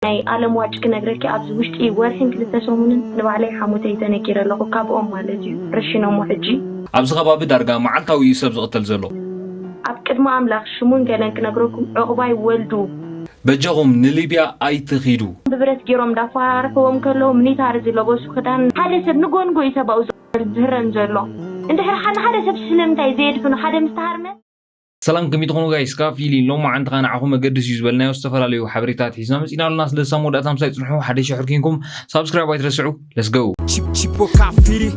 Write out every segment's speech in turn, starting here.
ናይ ኣለም ዋጭ ክነግረኪ፣ ኣብዚ ውሽጢ ወርሕን ክልተ ሰሙንን ንባዕለይ ሓሙተይ ተነኪረ ኣለኹ፣ ካብኦም ማለት እዩ። ረሽኖሞ ሕጂ። ኣብዚ ከባቢ ዳርጋ መዓልታዊ እዩ ሰብ ዝቕተል ዘሎ። ኣብ ቅድሚ ኣምላኽ ሽሙን ገለን ክነግረኩም፣ ዕቑባይ ወልዱ። በጃኹም ንሊብያ ኣይትኺዱ። ብብረት ገይሮም እንዳፈራርሕዎም ከለዉ፣ ሚሊታሪ ዝለበሱ ክዳን፣ ሓደ ሰብ ንጎንጎ እዩ ሰብኣዊ ዝህረም ዘሎ። እንድሕር ሓደ፣ ሓደ ሰብ ስለምንታይ ዘየድሕኑ? ሓደ ምስ ተሃርመ? ሰላም፣ ከመይ ትኾኑ ጋይስ? ካብ ፊሊ ሎማዓንቲ ኸኣ ንዓኹም መገድስ እዩ ዝበልናዮ ዝተፈላለዩ ሓበሬታት ሒዝና መጺና ኣለና። ስለዚ ሳብ መወዳእታ ምሳይ ጽንሑ፣ ሓደ ሺሕ ሕርኪንኩም ሳብስክራይብ ኣይትረስዑ። Let's go። Chip- Chipo Kafiri.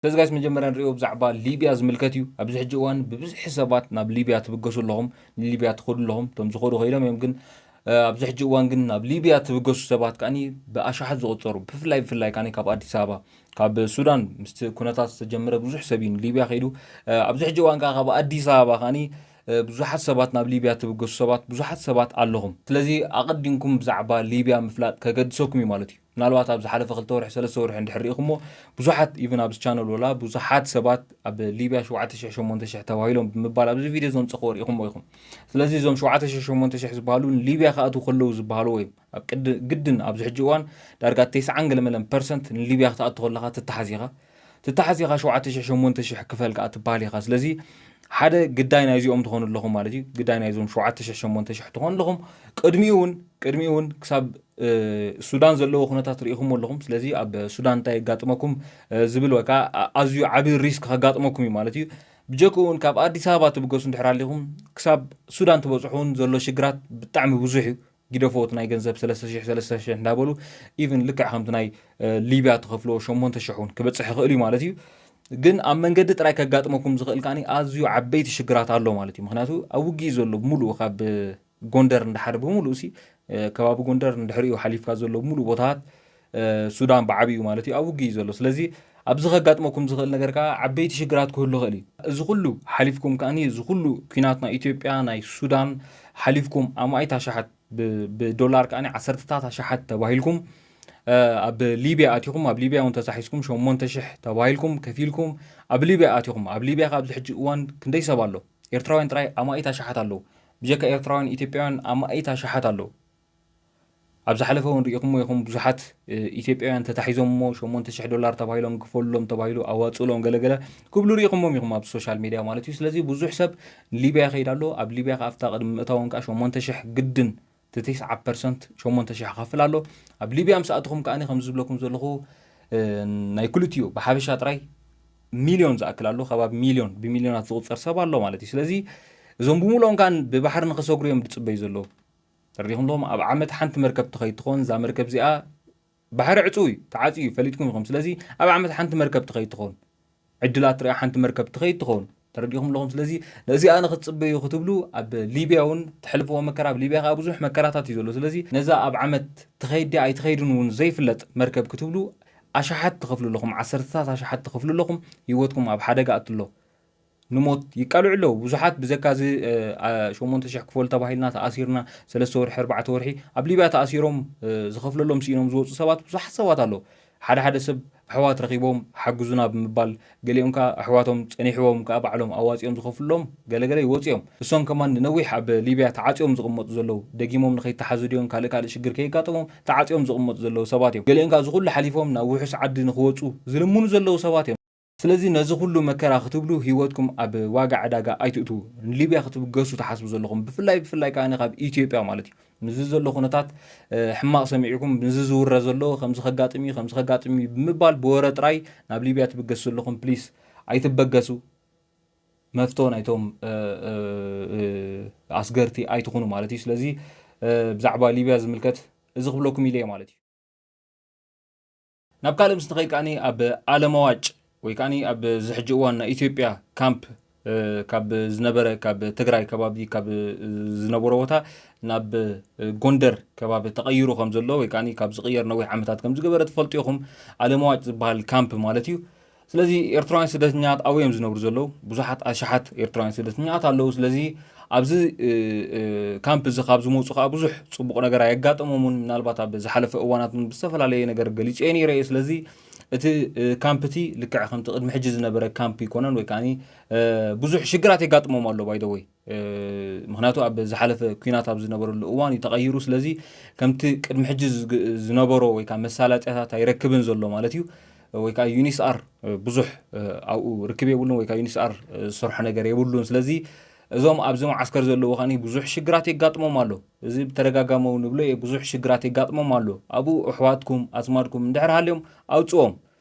ስለዚ ጋይስ፣ መጀመርያ ንሪኦ ብዛዕባ ሊብያ ዝምልከት እዩ። ኣብዚ ሕጂ እዋን ብብዝሒ ሰባት ናብ ሊብያ ትብገሱ ኣለኹም፣ ንሊብያ ትኸዱ ኣለኹም። እቶም ዝኸዱ ከይዶም እዮም፣ ግን እ፣ ኣብዚ ሕጂ እዋን ግን ናብ ሊብያ ትብገሱ ሰባት ከኣኒ ብኣሽሓት ዝቑጸሩ፣ ብፍላይ፣ ብፍላይ ከኣኒ ካብ ኣዲስ ኣበባ፣ ካብ ሱዳን ምስቲ ኩነታት ዝተጀመረ ብዙሕ ሰብ እዩ ንሊብያ ከይዱ። እ፣ ኣብዚ ሕጂ እዋን ከኣ ካብ ኣዲስ ኣበባ ከኣኒ፣ እ፣ ብዙሓት ሰባት ናብ ሊብያ ትብገሱ ሰባት፣ ብዙሓት ሰባት ኣለኹም። ስለዚ ኣቐዲምኩም ብዛዕባ ሊብያ ምፍላጥ ከገድሰኩም እዩ ማለት እዩ። ምናልባት ኣብ ዝሓለፈ ክልተ ወርሒ፣ ሰለስተ ወርሒ እንድሕር ርኢኹሞ፣ ብዙሓት፣ ኢቭን ኣብዚ ቻነል ወላ ብዙሓት ሰባት ኣብ ሊብያ ሸውዓተ ሽሕ ሸሞንተ ሽሕ ተባሂሎም ብምባል ኣብዚ ቪድዮ ዘምጸኽዎ ርኢኹሞ ኢኹም። ስለዚ እዞም ሸውዓተ ሽሕ ሸሞንተ ሽሕ ዝበሃሉ ንሊብያ ክኣትዉ ከለዉ ዝበሃሉ ወይ ኣብ ቅድ-፣ ግድን ኣብዚ ሕጂ እዋን ዳርጋ ተስዓን ገለ መለን ፐርሰንት ንሊብያ ክትኣቱ ከለኻ ትተሓዝ ኢኻ። ትተሓዝ ኢኻ፣ ሸውዓተ ሽሕ ሸሞንተ ሽሕ ክፈል ከኣ ትበሃል ኢኻ። ስለዚ ሓደ ግዳይ ናይዚኦም ትኾኑ ኣለኹም ማለት እዩ። ግዳይ ናይዞም ሸውዓተ ሽሕ ሸሞንተ ሽሕ ትኾኑ ኣለኹም። ቅድሚኡ እውን፣ ቅድሚኡ እውን ክሳብ፣ እ፣ ሱዳን ዘለዎ ኩነታት ርኢኹሞ ኣለኹም። ስለዚ ኣብ ሱዳን እንታይ የጋጥመኩም፣ እ፣ ዝብል ወይ ከኣ ኣ-፣ ኣዝዩ ዓቢ ሪስክ ከጋጥመኩም እዩ ማለት እዩ። ብጀክኡ እውን ካብ ኣዲስ ኣበባ ትብገሱ እንድሕር ኣሊኹም፣ ክሳብ ሱዳን ትበጽሑ እውን ዘሎ ሽግራት ብጣዕሚ ብዙሕ እዩ። ግደፎ፣ እቲ ናይ ገንዘብ ሰለስተ ሽሕ፣ ሰለስተ ሽሕ እንዳበሉ፣ ኢቭን ልክዕ ከምቲ ናይ፣ እ፣ ሊብያ ትኸፍልዎ ሸሞንተ ሽሕ እውን ክበጽሕ ይኽእል እዩ ማለት እዩ። ግን ኣብ መንገዲ ጥራይ ከጋጥመኩም ዝኽእል ከኣኒ ኣዝዩ ዓበይቲ ሽግራት ኣሎ ማለት እዩ። ምኽንያቱ ኣብ ውግእ እዩ ዘሎ ብምሉኡ፣ ካብ ጎንደር እንድሓር ብምሉእ ሲ፣ እ፣ ከባቢ ጎንደር እንድሕሪኡ ሓሊፍካ ዘሎ ብምሉእ ቦታታት፣ እ፣ ሱዳን ብዓቢኡ ማለት እዩ፣ ኣብ ውግእ እዩ ዘሎ። ስለዚ ኣብዚ ከጋጥመኩም ዝኽእል ነገር ከኣ ዓበይቲ ሽግራት ክህሉ ይኽእል እዩ። እዚ ኩሉ ሓሊፍኩም ከኣኒ፣ እዚ ኩሉ ኲናት ናይ ኢትዮጵያ፣ ናይ ሱዳን ሓሊፍኩም፣ ኣማኢት ኣሽሓት ብ-፣ ብዶላር ከኣኒ ዓሰርተታት ኣሽሓት ተባሂልኩም፣ እ፣ ኣብ ሊብያ ኣቲኹም፣ ኣብ ሊብያ እውን ተሳሒስኩም፣ ሸሞንተ ሽሕ ተባሂልኩም፣ ከፊልኩም፣ ኣብ ሊብያ ኣቲኹም። ኣብ ሊብያ ከ ኣብዚ ሕጂ እዋን ክንደይ ሰብ ኣሎ? ኤርትራውያን ጥራይ ኣማኢት ኣሽሓት ኣለዉ። ብጀካ ኤርትራውያን፣ ኢትዮጵያውያን ኣማኢት ኣሽሓት ኣለዉ። ኣብ ዝሓለፈ እውን ርኢኹሞ ኢኹም፣ ብዙሓት፣ እ፣ ኢትዮጵያውያን ተታሒዞም እሞ ሸሞንተ ሽሕ ዶላር ተባሂሎም ክፈሉሎም ተባሂሉ ኣዋጽእሎም ገለ ገለ ክብሉ ርኢኹሞም ኢኹም ኣብ ሶሻል ሜድያ ማለት እዩ። ስለዚ ብዙሕ ሰብ ሊብያ ይኸይድ ኣሎ። ኣብ ሊብያ ከኣ ኣብታ ቅድሚ ምእታዎም ከኣ ሸሞንተ ሽሕ ግድን እቲ ተስዓ ፐርሰንት ሸሞንተ ሽሕ ክኸፍል ኣሎ። ኣብ ሊብያ ምስ ኣተኹም ከኣኒ ከምዚ ዝብለኩም ዘለኹ፣ እ፣ ናይ ክልቲኡ ብሓበሻ ጥራይ ሚልዮን ዝኣክል ኣሎ፣ ከባቢ ሚልዮን፣ ብሚልዮናት ዝቑጸር ሰብ ኣሎ ማለት እዩ። ስለዚ እዞም ብምሉኦም ከኣ ብባሕሪ ንኸሰግሩ እዮም ዝጽበዩ ዘለዉ። ተረዲኹም ኣለኹም? ኣብ ዓመት ሓንቲ መርከብ ትኸይድ ትኸውን። እዛ መርከብ እዚኣ ባሕሪ ዕጹው እዩ፣ ተዓጽዩ እዩ፣ ፈሊጥኩም ኢኹም። ስለዚ ኣብ ዓመት ሓንቲ መርከብ ትኸይድ ትኸውን። ዕድላት ትሪኣ ሓንቲ መርከብ ትኸይድ ትኸውን። ተረዲኹም ኣለኹም? ስለዚ ነዚኣ ንኽትጽበዩ ክትብሉ ኣብ ሊብያ እውን ትሕልፍዎ መከራ፣ ኣብ ሊብያ ከኣ ብዙሕ መከራታት እዩ ዘሎ። ስለዚ ነዛ ኣብ ዓመት ትኸይድ ድያ ኣይትኸይድን እውን ዘይፍለጥ መርከብ ክትብሉ ኣሽሓት ትኸፍሉ ኣለኹም፣ ዓሰርተታት ኣሽሓት ትኸፍሉ ኣለኹም። ህይወትኩም ኣብ ሓደጋ ኣትሎ። ንሞት ይቃልዑ ኣለዉ። ብዙሓት ብዘካ እዚ፣ እ፣ አ፣ ሸሞንተ ሽሕ ክፈሉ ተባሂልና ተኣሲርና፣ ሰለስተ ወርሒ፣ ኣርባዕተ ወርሒ ኣብ ሊብያ ተኣሲሮም፣ እ፣ ዝኸፍለሎም ስኢኖም ዝወጹ ሰባት ብዙሓት ሰባት ኣለዉ። ሓደ ሓደ ሰብ ኣሕዋት ረኺቦም ሓግዙና ብምባል፣ ገሊኦም ከኣ ኣሕዋቶም ጸኒሕዎም ከኣ ባዕሎም ኣዋጺኦም ዝኸፍሉሎም፣ ገለገለ ይወጹ እዮም። እሶም ከማን ንነዊሕ ኣብ ሊብያ ተዓጽዮም ዝቕመጡ ዘለዉ፣ ደጊሞም ንኸይተሓዙ ድዮም ካልእ ካልእ ሽግር ከየጋጠሞም ተዓጽዮም ዝቕመጡ ዘለዉ ሰባት እዮም። ገሊኦም ከኣ እዚ ኩሉ ሓሊፎም ናብ ውሑስ ዓዲ ንኽወጹ ዝልምኑ ዘለዉ ሰባት እዮም። ስለዚ ነዚ ኩሉ መከራ ክትብሉ ህይወትኩም ኣብ ዋጋ ዕዳጋ ኣይትእትዉ። ንሊብያ ክትብገሱ ትሓስቡ ዘለኹም፣ ብፍላይ፣ ብፍላይ ከኣ ካብ ኢትዮጵያ ማለት እዩ። ምስዚ ዘሎ ኩነታት፣ እ፣ ሕማቕ ሰሚዕኩም፣ ምስዚ ዝውረ ዘሎ ከምዚ ከጋጥም እዩ፣ ከምዚ ከጋጥም እዩ ብምባል ብወረ ጥራይ ናብ ሊብያ ትብገሱ ዘለኹም፣ ፕሊስ ኣይትበገሱ። መፍቶ ናይቶም፣ እ፣ እ፣ እ፣ ኣስገርቲ ኣይትኹኑ ማለት እዩ። ስለዚ፣ እ፣ ብዛዕባ ሊብያ ዝምልከት እዚ ክብለኩም ኢለ እየ ማለት እዩ። ናብ ካልእ ምስ ንኸይድ ከኣኒ ኣብ ኣለማዋጭ ወይ ከኣኒ ኣብዚ ሕጂ እዋን ናይ ኢትዮጵያ ካምፕ፣ እ፣ ካብ ዝነበረ፣ ካብ ትግራይ ከባቢ ካብ ዝነበሮ ቦታ ናብ፣ እ፣ ጎንደር ከባቢ ተቐይሩ ከም ዘሎ ወይ ከኣኒ ካብ ዝቕየር ነዊሕ ዓመታት ከም ዝገበረ ትፈልጡ ኢኹም። ኣለማዋጭ ዝበሃል ካምፕ ማለት እዩ። ስለዚ ኤርትራውያን ስደተኛታት ኣብኡ እዮም ዝነብሩ ዘለዉ። ብዙሓት ኣሽሓት ኤርትራውያን ስደተኛታት ኣለዉ። ስለዚ ኣብዚ ካምፕ እዚ ካብ ዝመፁ ከዓ ብዙሕ ፅቡቕ ነገር ኣየጋጠሞምን። ምናልባት ኣብ ዝሓለፈ እዋናት እውን ብዝተፈላለየ ነገር ገሊፀ ነይረ እየ። ስለዚ እቲ ካምፕ እቲ ልክዕ ከምቲ ቅድሚ ሕጂ ዝነበረ ካምፕ ይኮነን ወይ ከዓ ብዙሕ ሽግራት የጋጥሞም ኣሎ ባይደወይ። ምክንያቱ ኣብ ዝሓለፈ ኩናት ኣብ ዝነበረሉ እዋን እዩ ተቐይሩ። ስለዚ ከምቲ ቅድሚ ሕጂ ዝነበሮ ወይ ከዓ መሳለጥያታት ኣይረክብን ዘሎ ማለት እዩ። ወይ ከዓ ዩኒስኣር ብዙሕ ኣብኡ ርክብ የብሉን ወይ ከዓ ዩኒስኣር ዝሰርሖ ነገር የብሉን። ስለዚ እዞም ኣብዚ መዓስከር ዘለዉ ከኒ ብዙሕ ሽግራት የጋጥሞም ኣሎ። እዚ ብተደጋጋሚ ንብሎ እየ፣ ብዙሕ ሽግራት የጋጥሞም ኣሎ። ኣብኡ ኣሕዋትኩም ኣዝማድኩም እንድሕር ሃልዮም ኣውፅኦም።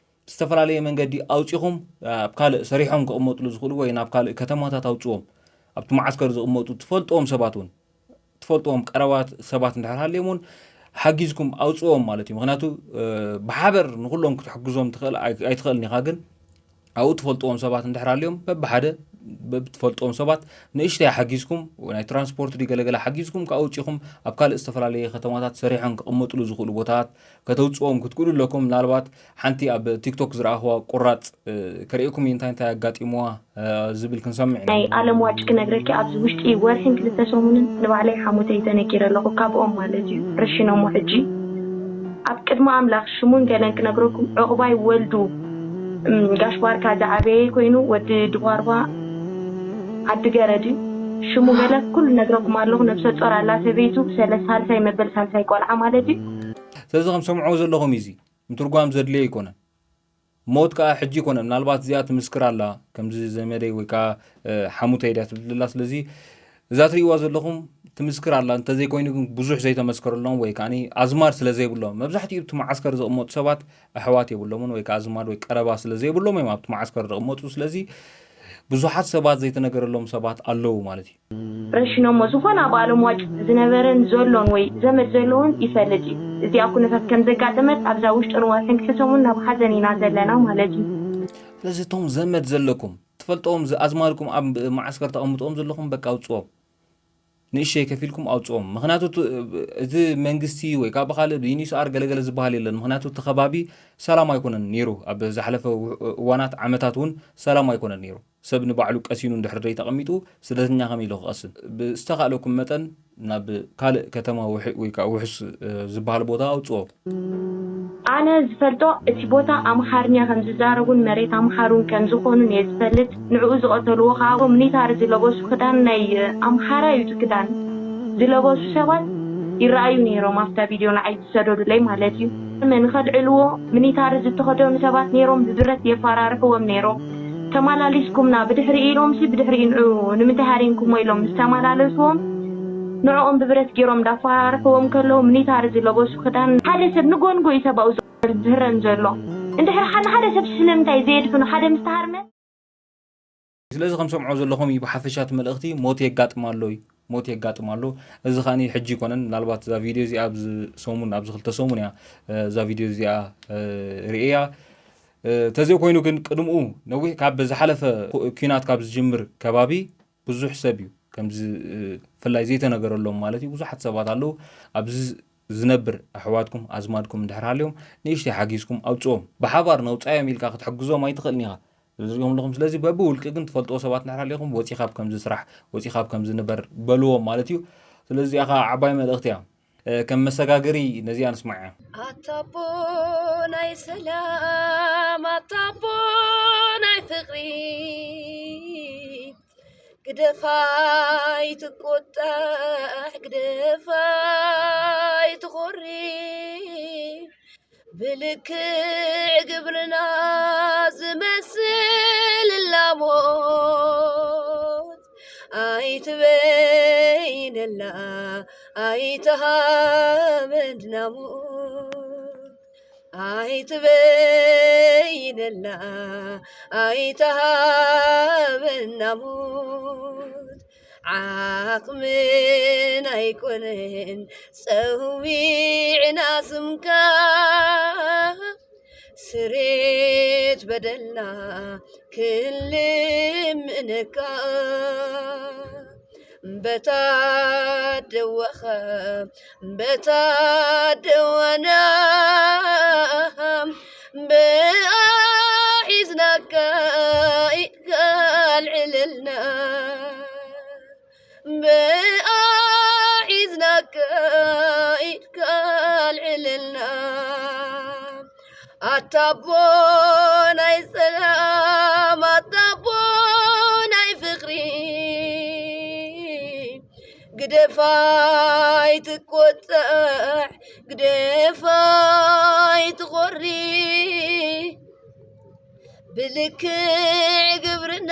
ብዝተፈላለየ መንገዲ ኣውፂኹም ኣብ ካልእ ሰሪሖም ክቕመጥሉ ዝኽእሉ ወይ ናብ ካልእ ከተማታት ኣውፅዎም። ኣብቲ መዓስከር ዝቕመጡ ትፈልጥዎም ሰባት እውን ትፈልጥዎም ቀረባት ሰባት እንድሕር ሃልዮም እውን ሓጊዝኩም ኣውፅዎም ማለት እዩ። ምክንያቱ ብሓበር ንኩሎም ክትሕግዞም ኣይትኽእልን ኢኻ፣ ግን ኣብኡ ትፈልጥዎም ሰባት እንድሕር ኣልዮም በብሓደ በብትፈልጥዎም ሰባት ንእሽተይ ሓጊዝኩም ናይ ትራንስፖርት ዲ ገለገለ ሓጊዝኩም ከኣውፂኹም ኣብ ካልእ ዝተፈላለየ ከተማታት ሰሪሖም ክቕመጥሉ ዝኽእሉ ቦታታት ከተውፅዎም ክትክእሉ ኣለኩም። ምናልባት ሓንቲ ኣብ ቲክቶክ ዝረኣኽዋ ቁራፅ ከርእየኩም እንታይ እንታይ ኣጋጢምዋ ዝብል ክንሰምዕ ኢና። ናይ ኣለም ዋጭ ክነግረኪ ኣብዚ ውሽጢ ወርሕን ክልተ ሰሙንን ንባዕለይ ሓሙተይ ተነኪረ ኣለኹ ካብኦም ማለት እዩ። ረሽኖሞ ሕጂ ኣብ ቅድሚ ኣምላኽ ሽሙን ገለን ክነግረኩም። ዕቑባይ ወልዱ ጋሽ ባርካ ዝዓበየ ኮይኑ ወዲ ድባርባ ዓዲ ገረድ እዩ። ሽሙ ገለ ኩሉ ነግረኩም ኣለኹ። ነብሰ ጾር ኣላ ሰበይቱ ሰለስተ ሳልሳይ መበል ሳልሳይ ቆልዓ ማለት እዩ። ስለዚ ከም ሰምዕዎ ዘለኹም እዩ እዚ ምትርጓም ዘድልዮ ኣይኮነን። ሞት ከዓ ሕጂ ይኮነ ምናልባት እዚኣ ትምስክር ኣላ ከምዚ ዘመደይ ወይ ከዓ ሓሙተይ ድያ ትብል ዘላ። ስለዚ እዛ ትሪእዋ ዘለኹም ትምስክር ኣላ፣ እንተዘይኮይኑ ግን ብዙሕ ዘይተመስከረሎም ወይ ከዓ ኣዝማድ ስለ ዘይብሎም፣ መብዛሕትኡ እቲ መዓስከር ዝቕመጡ ሰባት ኣሕዋት የብሎምን ወይ ከዓ ኣዝማድ ወይ ቀረባ ስለ ዘይብሎም እዮም ኣብቲ መዓስከር ዝቕመጡ። ስለዚ ብዙሓት ሰባት ዘይተነገረሎም ሰባት ኣለዉ ማለት እዩ። ረሽኖሞ ዝኾነ ኣብ ኣለም ዋጭ ዝነበረን ዘሎን ወይ ዘመድ ዘለዎን ይፈልጥ እዩ። እዚኣ ኩነታት ከም ዘጋጠመት ኣብዛ ውሽጥን ወርሕን ክሰሙን ናብ ሓዘን ኢና ዘለና ማለት እዩ። ስለዚ እቶም ዘመድ ዘለኩም ትፈልጥዎም ኣዝማድኩም ኣብ መዓስከር ተቐምጥዎም ዘለኹም በቃ ኣውፅዎም። ንእሸይ ከፊልኩም ኣውፅኦም። ምክንያቱ እቲ መንግስቲ ወይ ከዓ ብካልእ ብዩኒስኣር ገለገለ ዝበሃል የለን። ምክንያቱ እቲ ከባቢ ሰላም ኣይኮነን ነይሩ። ኣብ ዝሓለፈ እዋናት ዓመታት እውን ሰላም ኣይኮነን ነይሩ። ሰብ ንባዕሉ ቀሲኑ እንድሕር ደይ ተቐሚጡ ስደተኛ ከመይ ኢሉ ክቐስን? ብዝተኻእለኩም መጠን ናብ ካልእ ከተማ ወይ ከዓ ውሑስ ዝበሃል ቦታ ኣውፅኦ። ኣነ ዝፈልጦ እቲ ቦታ ኣምሓርኛ ከም ዝዛረቡን መሬት ኣምሓሩን ከም ዝኾኑን እየ ዝፈልጥ። ንዕኡ ዝቐተልዎ ከዓ እቶም ሚኒታሪ ዝለበሱ ክዳን ናይ ኣምሓራ እዩ እቲ ክዳን ዝለበሱ ሰባት ይረኣዩ ነይሮም ኣብታ ቪድዮ ንዓይ ዝሰደዱለይ ማለት እዩ። ንኸልዕልዎ ሚኒታሪ ዝተኸደኑ ሰባት ነይሮም ብብረት የፈራርሕዎም ነይሮም። ተመላሊስኩምና ብድሕሪ ኢሎምሲ ብድሕሪ ንዑ ንምንታይ ሃሪምኩሞ ኢሎም ምስ ተመላለስዎም ንዕኦም ብብረት ገይሮም እንዳፈራርሕዎም ከለዉ ሚኒታሪ ዝለበሱ ክዳን ሓደ ሰብ ንጎንጎ እዩ ሰብኣዊ ዝህረም ዘሎ። እንድሕር ሓደ ሓደ ሰብ ስለምንታይ ዘየድፍኑ ሓደ ምስ ተሃርመ ስለዚ ከም ሰምዖ ዘለኹም እዩ ብሓፈሻ እቲ መልእኽቲ ሞት የጋጥም ኣሎ እዩ። ሞት የጋጥም ኣሎ። እዚ ከኣ ሕጂ ይኮነን ምናልባት እዛ ቪድዮ እዚኣ ኣብዚ ሰሙን ኣብዚ ክልተ ሰሙን እያ እዛ ቪድዮ እዚኣ ርእያ። ተዘይ ኮይኑ ግን ቅድምኡ ነዊሕ ካብ ዝሓለፈ ኩናት ካብ ዝጅምር ከባቢ ብዙሕ ሰብ እዩ ከምዚ ብፍላይ ዘይተነገረሎም ማለት እዩ። ብዙሓት ሰባት ኣለዉ ኣብዚ ዝነብር ኣሕዋትኩም ኣዝማድኩም እንድሕር ሃልዮም ንእሽተይ ሓጊዝኩም ኣውፅኦም። ብሓባር ነውፃዮም ኢልካ ክትሕግዞም ኣይትኽእልን ኢኻ። እዚኦም ኣለኹም ስለዚ በብውልቂ ግን ትፈልጥዎ ሰባት እንድሕር ሃሊኹም ወፂኻ ኣብ ከምዚ ስራሕ ወፂኻ ኣብ ከምዚ ንበር በልዎም ማለት እዩ። ስለዚ እዚኣ ከዓ ዓባይ መልእኽቲ እያ። ከም መሰጋገሪ ነዚኣ ንስማዕ እያ። ኣታቦ ናይ ሰላም ኣታቦ ናይ ፍቅሪ ግደፋ ኣይትቆጣሕ ግደፋ ኣይትኾሪ ብልክዕ ግብርና ዝመስል እላሞት ኣይትበይነላ ኣይትሃበን ድናሞት ኣይትበይነላ ኣይትሃበን ናሞት ዓቕምን ኣይኮነን ጸዊዕና ስምካ ስሬት በደልና ክንልምነካ በታ ደዋኻ በታ ደዋና ብኣ ሒዝናካ ኢድካ ኣልዕለልና ኣታቦ ናይ ሰላም ኣታቦ ናይ ፍቕሪ ግደፋ ኣይትቆጥዕ ግደፋ ኣይትኾሪ ብልክዕ ግብርና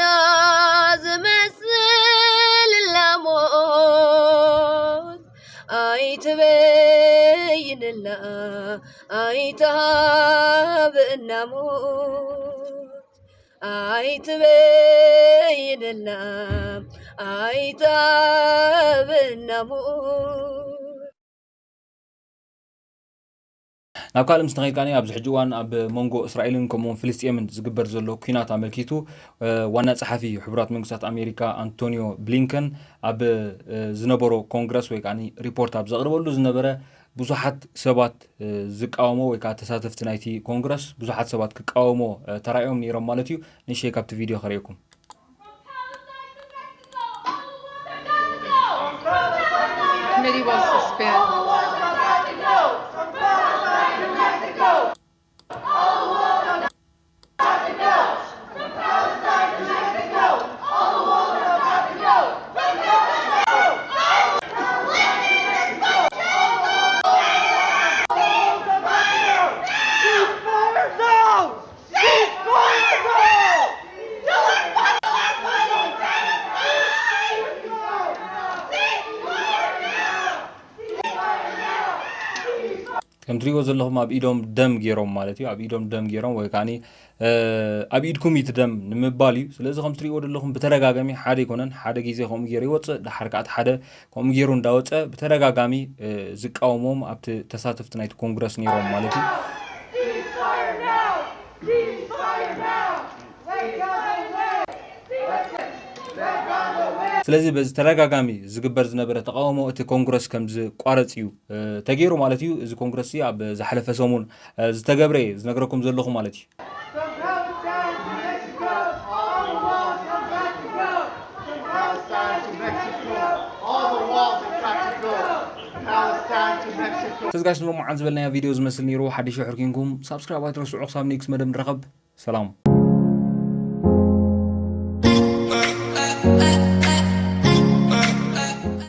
ዝመስል ላሞት ኣይትበይንልና ኣይትሃብእና ሞት ኣይትበይንልና ኣይትሃብእና ሞት ናብ ካልእ ምስ ተኸይድካኒ ኣብዚ ሕጂ እዋን ኣብ መንጎ እስራኤልን ከምኡውን ፍልስጤምን ዝግበር ዘሎ ኩናት ኣመልኪቱ ዋና ጸሓፊ ሕቡራት መንግስታት ኣሜሪካ ኣንቶኒዮ ብሊንከን ኣብ ዝነበሮ ኮንግረስ ወይ ከዓ ሪፖርት ኣብ ዘቕርበሉ ዝነበረ ብዙሓት ሰባት ዝቃወሞ ወይ ከዓ ተሳተፍቲ ናይቲ ኮንግረስ ብዙሓት ሰባት ክቃወሞ ተራእዮም ነይሮም ማለት እዩ። ንሸይ ካብቲ ቪድዮ ከርእየኩም። Committee will suspend. ከም ትሪእዎ ዘለኹም ኣብ ኢዶም ደም ገይሮም ማለት እዩ። ኣብ ኢዶም ደም ገይሮም ወይ ከዓ ኣብ ኢድኩም እዩ እቲ ደም ንምባል እዩ። ስለዚ ከም ትሪእዎ ዘለኹም ብተደጋጋሚ ሓደ ኣይኮነን ሓደ ግዜ ከምኡ ገይሩ ይወፅእ፣ ደሓር ከዓ እቲ ሓደ ከምኡ ገይሩ እንዳወፀ ብተደጋጋሚ ዝቃወሞም ኣብቲ ተሳተፍቲ ናይቲ ኮንግረስ ነይሮም ማለት እዩ። ስለዚ በዚ ተደጋጋሚ ዝግበር ዝነበረ ተቃውሞ እቲ ኮንግረስ ከም ዝቋረፅ እዩ ተገይሩ ማለት እዩ። እዚ ኮንግረስ ኣብ ዝሓለፈ ሰሙን ዝተገብረ እየ ዝነግረኩም ዘለኹ ማለት እዩ። ተዝጋሽ ንሎምዓን ዝበልናዮ ቪድዮ ዝመስል ነይሩ። ሓድሽ ሕርኪንኩም ሳብስክራይብ ኣይትረስዑ። ክሳብ ኔክስት መደብ ንራኸብ። ሰላም።